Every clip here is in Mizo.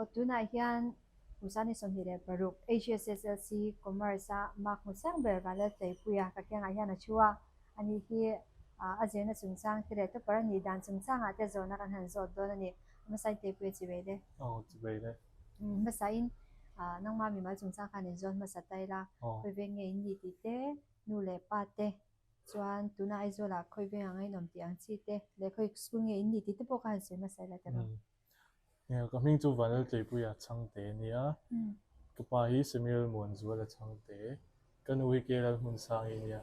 Aw tunah hian kum 26 HSSLC Commerce a mark hmu chiang ber Vanlaltleipuia ka kiangah hian a thu a, ani hi a zirna chungchang te leh topper a nih dan chungchangah te zawhna kan han zawt dawn a ni. Hmasain Tleipuia chi ve le. Aw chi ve le. Hmasain nangma mimal chungchang khan inzawn hmasa ta ila, khawi veng nge in ni tih te, nu leh pa te, Chuan tuna Aizawlah khawi veng anga in awm tih ang chi te leh khawi school nge in ni tih te pawh kha han sawi hmasa ila teh rawh. Nia, ka hming chu Vanlaltleipuia Chhangte a nia. Ka pa hi Samuel Muanzuala Chhangte. Ka nu hi Kerala Hmunsangi a nia.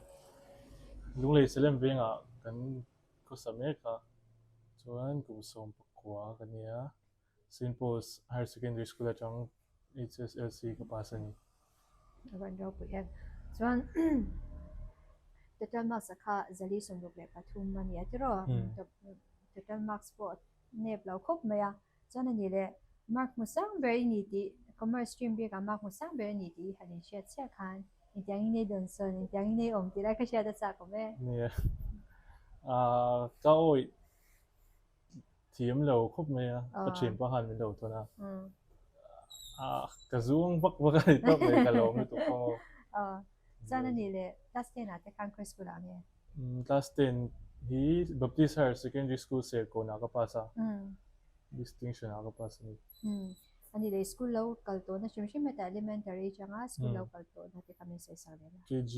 Lunglei Salem vengah kan khawsa mek a, chuan kum 19 ka nia. Saint Paul's Higher Secondary School atang HSLC ka pass a ni. A rawn ropui em. Chuan total marks a kha 463 a ni a tiraw? Total marks pawh nep lo khawp mai a. Chuan a ni leh mark hmu sang ber i ni tih commerce stream bikah mark hmu sang ber a ni tih i han inhriat chiah khan engtiang in ei dawn sawn engtiang in ei awm tih lai ka hriat a chak awm e. Nia. Ka awih Thiam lo khawp mai a, ka thian pah khan min lo thawn a. Ka zuang vak vak a ni tawp mai, ka lawm lutuk fang aw. Chuan a nih leh class ten ah te khan khawi school ah nge? Class ten hi Baptist Higher Secondary School Serkawn ah ka pass a, distinction ah ka pass a ni. A nih leh school lo kal tawhna hrim hrim hetah elementary atanga school lo kal tawhna te kha min sawi sak leh la. KG,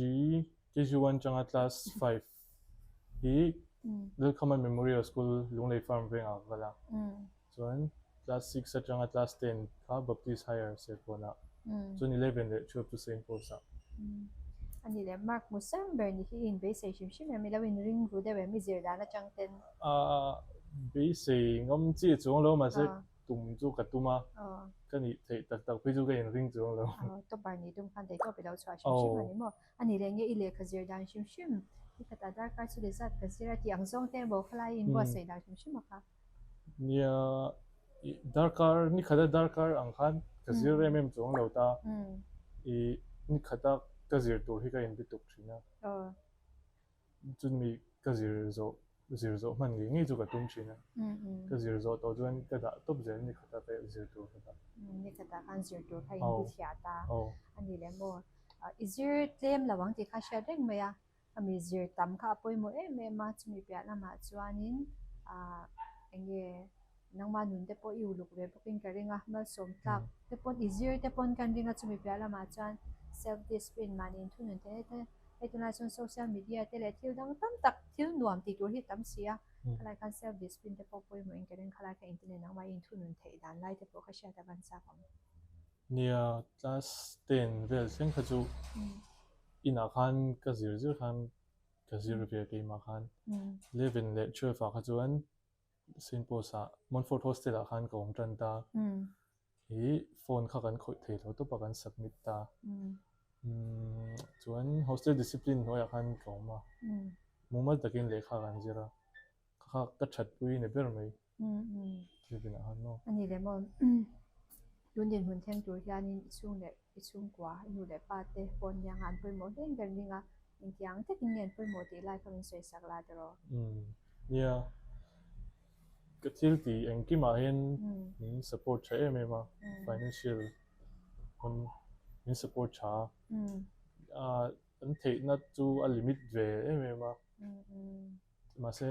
KG1 atanga class 5 Hi Lalkhaman Memorial School Lunglei Farm vengah ka kal a, chuan class 6 atanga class 10 kha Baptist Higher Serkawnah, chuan 11 leh 12 chu Saint Paul's ah. A ni leh mark hmu sang ber ni hi i inbeisei hrim hrim em? I lo inring ru deuh em i zir dan atang ten? Beisei ngam chiah chuang lo mahse tum chu ka tum a, ka nih theih tak tak phei chu ka inring chuang lo. Topper nih tum khan theihtawp i lo chhuah hrim hrim a ni maw? A ni leh nge i lehkha zir dan hrim hrim, i khatah darkar chu leh zat ka zir a tih ang zawng te emaw khalai i inbuatsaih dan hrim hrim a kha. Nia, i darkar, ni khata darkar ang khan ka zir em em chuang lo ta, i ni khata ka zir tur hi ka inbi tuk thin a. Chumi ka zir zawh zir zawh hman ngei ngei chu ka tum thin a, ka zir zawh tawh chuan ka dah tawp zel ni khata ka zir tur ka dah. Ni khata khan zir tur kha in ti thiah ta a ni leh maw? I zir tlem lo ang tih kha hriat reng mai a, ami zir tam kha a pawimawh em em a, chumi piah lamah chuanin eng nge Nangmah nun te pawh i uluk ve bawkin ka ring a, malsawm tlak te pawn i zir te pawn kan ring a, chumi piah lamah chuan self discipline mahni inthunun te te hei tunlai chuan social media te leh thil dang tam tak thil nuam tih tur hi a tam si a, khalai khan self discipline te pawh pawimawhin ka ring, khalai kha internet nangmah i inthunun theih dan lai te pawh kha hriat a van chak awm. Nia, class 10 vel thleng kha chu inah khan ka zir zir khan ka zir ve keimah khan 11 leh 12 ah kha chuan Saint Paul's ah Montfort Hostel ah khan ka awm tan ta. Ih phone kha kan khawih thei lo tawp a kan submit ta. Chuan hostel discipline hnuaiah khan ka awm a. Mumal takin lehkha kan zir a. Kha kha ka thatpui ni ber mai. Living ah khan maw. A ni leh maw. Tun dinhmun thleng tur hianin i chhung leh i chhungkua, i nu leh pa te pawn hianga an pawimawh hle kan ring a, engtiang takin nge an pawimawh tih lai kha min sawi sak la tiraw? Umm, nia, ka thil tih engkimah hian min support tha em em a, financial pawn min support tha a, an theihna chu a limit ve em em a, mahse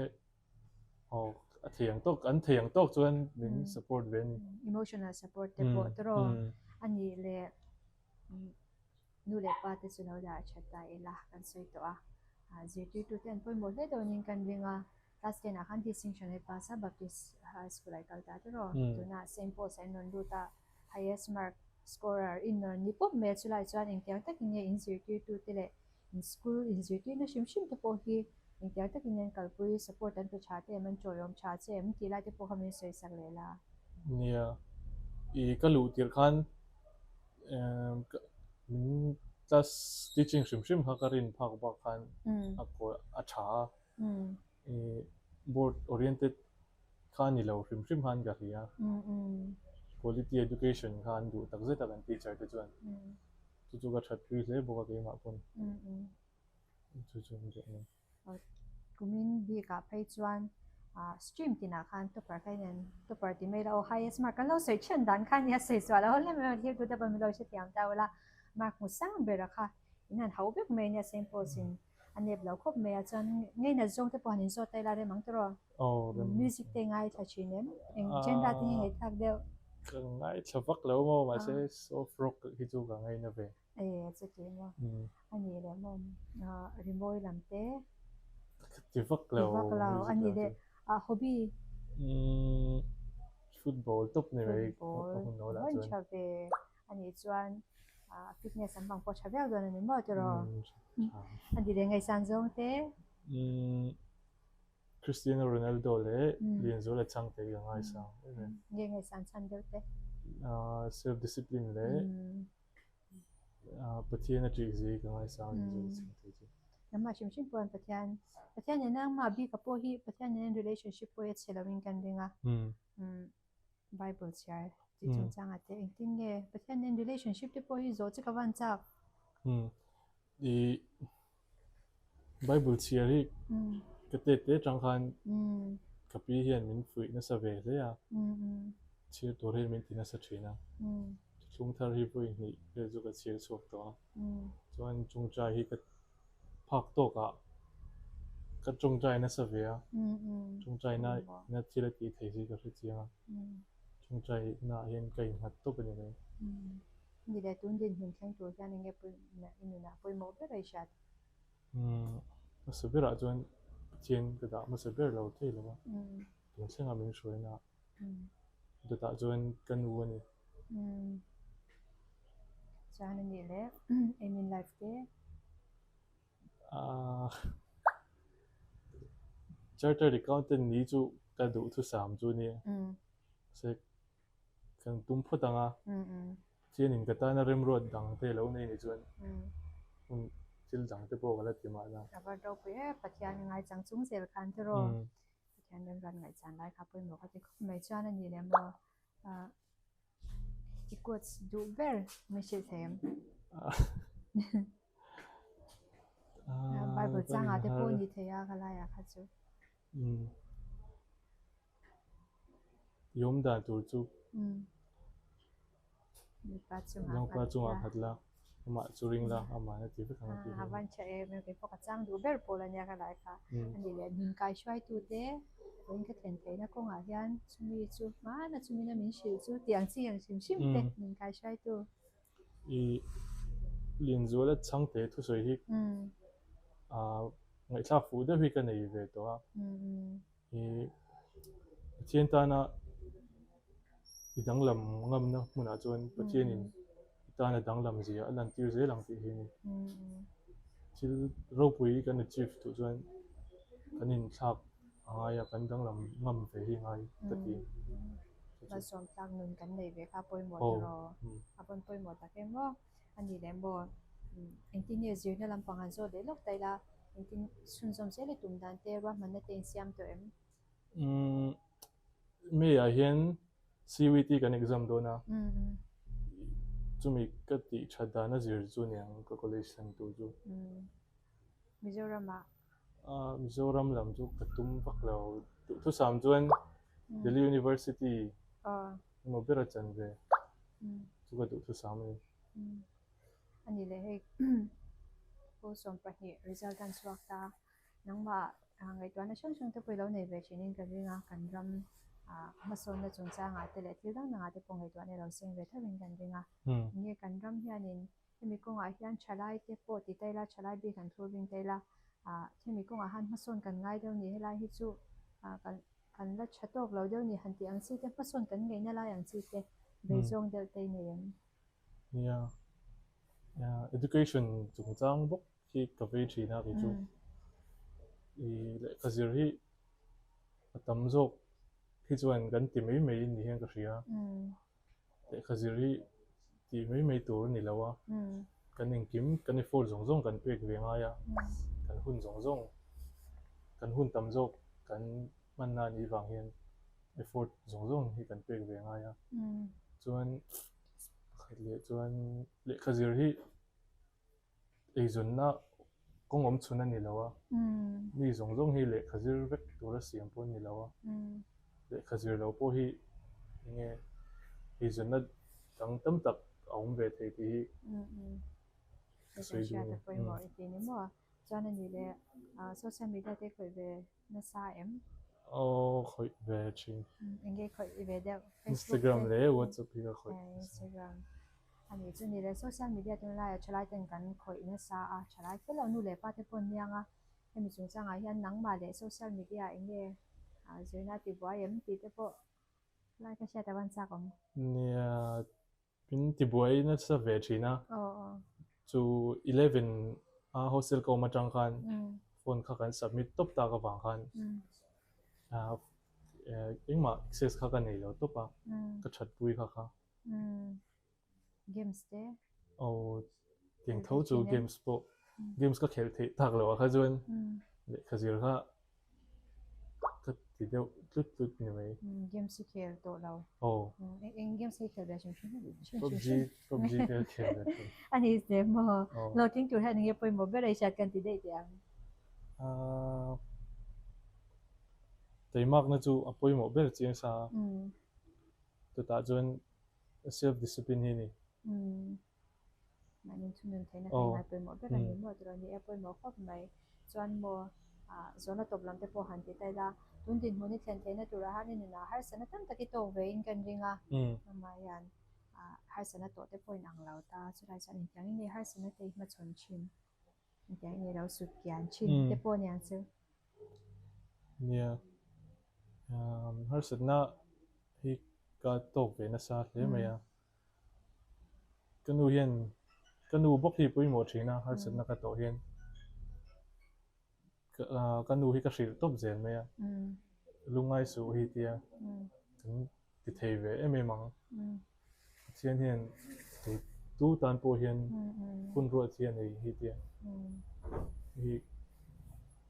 Aw, a thei ang tawk, an thei ang tawk chuan min support ve a ni. Emotional support te pawh tawrh a nih leh nu leh pa te chu lo dah that ta ila kan sawi tawh a. Zirtirtu te an pawimawh hle dawnin kan ring a, class ten ah khan distinction a pass a, Baptist High School ah i kal ta tawrh aw. Tunah Saint Paul's ah in rawn lut a, highest mark scorer in rawn ni pawp mai a, chulai chuan engtiang takin nge in zirtirtu te leh In school inzirtirna hrim hrim te pawh hi engtiang takin an kalpui, support an pe tha te em, an tawiawm tha che em tih lai te pawh kha min sawi sak leh la. Nia, i ka luh tirh khan min class teaching hrim hrim kha ka rin phak bak khan a kawi a tha a, i board oriented kha ni lo hrim hrim khan ka hria, quality education kha an duh takzet a kan teacher te chuan. Chu chu ka that pui hle bawk a keimah pawn. Chu chu an duh a ni. Kumin bikah phei chuan Stream tinah khan topper kha in topper ti mai la aw highest mark kan lo sawi thian dan kha nia sawi suah lo hle mai a thil tute pawh min lo hrethiam ta ula mark hmu sang bera kha in han hauh vek mai ania Saint Paul's in a nep lo khawp mai a chuan ngei nat zawng te pawh han inzawt ta ila rem ang tawh rawh music te ngaithla thin em eng genre te hi ngaihthlak deuh. Ka ngaithla vak lo maw mahse soft rock hi chu ka ngaina ve. E chuti maw a nih leh maw rimawi lam te ti vak lo ti vak lo a nih leh a hobby football tawp ni mai football rawn tha ve a nih chuan fitness an hmang pawh tha viau dawn a ni maw tiraw a nih leh ngaihsan zawng te Cristiano Ronaldo leh Lianzuala Chhangte hi ka ngaisang em em. Nge ngaihsan chhan deuh te? Self discipline leh Pathian a ṭih zia hi ka ngaisang Lianzuala Chhangte chu. Nangmah hrim hrim pawh Pathian Pathian nena nangmah bika pawh hi Pathian nena relationship pawh hi a chhe loin kan ring a. Bible chhiar tih chungchangah te engtin nge Pathian nen relationship te pawh hi zawh che ka van chak. I Bible chhiar hi ka tet te tang khan ka pi hian min fuih nasa ve hle a, chhiar tur hian min ti nasa thin a. Thuthlung thar hi vawi hnih vel chu ka chhiar chhuak tawh a, chuan tawngtai hi ka phak tawkah ka tawngtai nasa ve a, tawngtai na na thil a tih theih hi ka hre chiang a, tawngtai naah hian ka innghat tawp a ni mai. Ni leh tun dinhmun thleng tur hian enge i nunah pawimawh ber a i hriat? Umm hmasa berah chuan Pathian ka dah hmasa ber lo thei lo a, tun thlengah min hruaina dawtah chuan ka nu a ni. Umm chuan a nih leh aim in life te? Ahh Chartered Accountant ni chu ka duhthusam chu a nia. Mahse Kan tum phawt ang a, Pathianin ka tana remruat dang te lo nei ni chuan hun thil dang te pawh ka la ti mahna. A va ropui e, Pathian ngaichang chung zel khan tiraw? Pathian remruat ngaihchan lai kha pawimawh ka ti khawp mai chuan a ni leh maw? I quotes duh ber min hrilh thei em? Bible changah te pawh ni thei a ka laiah kha chu. I awm dan tur chu Lalpa chungah nghat la, amah chu ring la, amah a ti vek ang a ti A van tha em em, keipawh ka chang duh ber pawl ania ka lai kha. A nih leh nun kai hruaitute vawiin ka thlen theihna kawngah hian chumi chu hmana chumina min hrilh chu tih ang chi ang hrim hrim te nun kai hruaitu. I Lianzuala Chhangte thusawi hi ngaihthlak fuh deuh hi ka nei ve tawh a. I Pathian tana i danglam ngamna hmunah chuan Pathianin i tana danglam zia a lantir zel ang tih hi a ni. Thil ropui kan achieve duh chuan kan inthlak a ngai a, kan danglam ngam ve hi a ngai ka ti. Malsawm tlak nun kan nei ve kha pawimawh tiraw? A pawn pawimawh tak em aw. A ni leh maw? Engtin nge zirna lampang han zawt leh lawk ta ila, engtin chhunzawm zel i tum dan te ruahmanna te insiam tawh em? Umm, May ah hian CUET kan exam dawn a, chumi ka tih that dan a zir chu niang ka college thlen tur chu. Mizoram ah? Mizoram lam chu ka tum vak lo, duhthusam chuan Delhi University Emaw ber a chan ve chu ka duhthusam a ni. A ni leh hei Pawl 12 result an chhuak ta nangmah ngaihtuahna hrang hrang te pawh i lo nei ve thinin ka ring a, kan ram hmasawnna chungchangah te leh thil dang dangah te pawh ngaihtuahna i lo seng ve thovin kan ring a. Enge kan ram hianin hemi kawngah hian thalai te pawh ti ta ila thalai bik an thlur bing ta ila hemi kawngah han hmasawn kan ngai deuh ni helai hi chu kan Kan la tha tawk lo deuh ni han tih ang chi te, hmasawn kan ngaihna lai ang chi te vei zawng deuh te i nei em? Nia, education chungchang bawk hi ka vei thin a kei chu. I lehkha zir hi a tam zawk hi chuan kan ti mai mai ni hian ka hria. Lehkha zir hi tih mai mai tur a ni lo a, kan engkim kan effort zawng zawng kan pek ve ngai a, kan hun zawng zawng, kan hun tam zawk kan hmanna a nih vang hian effort zawng zawng hi kan pek ve ngai a. Chuan pakhat leh chuan lehkha zir hi eizawnna. Kawng awm chhun a ni lo a, mi zawng zawng hi lehkha zir vek tura siam pawh a ni lo a, lehkha zir lo pawh hi eng nge eizawnna dang tam tak a awm ve thei tih hi ka sawi duh a ni. Pawimawh i ti ni maw? Chuan a nih leh social media te khawih ve nasa em? Aw khawih ve thin. Eng nge khawih ve deuh? Instagram leh WhatsApp hi ka khawih nasa. Instagram. A nih chu ni le, social media tun laiah thalai ten kan khawih nasa a, thalai fel lo nu leh pa te pawh an niang a, hemi chungchangah hian nangmah leh social media eng nge zirna tibuai em tih te pawh lai ka hriat a van chak awm. Nia, min tibuai nasa ve thin a, chu 11 a hostel ka awm atang khan phone kha kan submit tawp tak avang khan engmah access kha ka nei lo tawp a, ka thatpui kha kha. Games te. Aw tiang tho chu games pawh games ka khelh theih tak loh ah kha chuan lehkha zir kha ka ti deuh tlut tlut ni mai. Games hi khel tawh lo. Aw. Eng games hi khel ve hrim hrim hrim hrim. PUBG PUBG te khel ve thin. A ni hle maw. Hlawhtling tur hian enge pawimawh ber a i hriat kan ti daih teh ang. Teimakna chu a pawimawh ber chiang sa a. Chutah chuan self discipline hi a ni. Umm. Mahni thunun theihna kha ngai pawimawh ber a ni maw tiraw ni e pawimawh khawp mai. Chuan maw ah zawhna tawp lam te pawh han ti ta ila tun dinhmun i thlen theihna turah hian i nunah harsatna tam tak i tawk ve in kan ring a. Amah hian ah harsatna tawh te pawh in ang lo ta chulai chuan engtiang in nge harsatna te i hmachhawn thin. Engtiang in nge lo sut kian thin te pawh aniang chu. Nia, harsatna hi ka tawk ve nasa hle mai a. Ka nu hian, ka nu bawk hi pawimawh thin a, harsatna ka tawh hian ka nu hi ka hrilh tawp zel mai a. Lungngai suh hi tia kan ti thei ve em em ang. Pathian hian tu tu tan pawh hian hun ruat hi a nei hi tia hi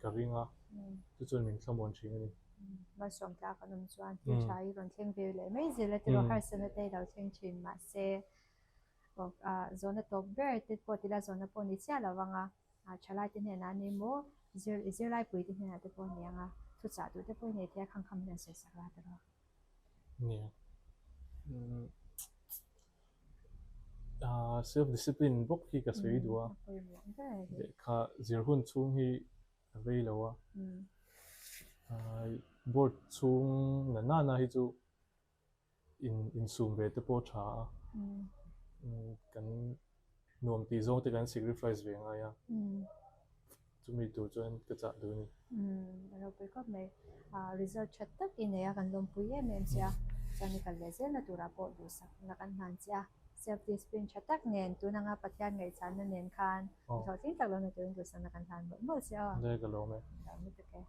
ka ring a, chu chuan min thlamuan thin a ni. Malsawm tlak an awm chuan thil tha hi rawn thleng ve leh mai zel a tiraw harsatna te hi lo thleng thin mahse zawhna tawp ber te pawh tila zawhna pawh ni chiah lo ang a. Thalai te hnenah a ni maw, zir zirlaipui te hnenah te pawh a ni ang a, thuchah duh te pawh i nei thei a, khang kham hian sawi sak la ta rawh. Nia. Self discipline bawk hi ka sawi duh a. Lehkha zir hun chhung hi a vei lo a. Board chhung na nana hi chu in insum ve te pawh tha a, kan nuam tih zawng te kan sacrifice ve ngai a, chumi tur chuan ka chah duh a ni. A ropui khawp mai. Result tha tak i nei a, kan lawmpui em em che a, chuan i kal leh zelna turah pawh duhsakna kan hlan che a, self discipline tha tak nen tun anga Pathian ngaihchahna nen khan i hlawhtling tak lohna turin duhsakna kan hlan mawlh mawlh che aw. Nge ka lawm e. Lawm lutuk e.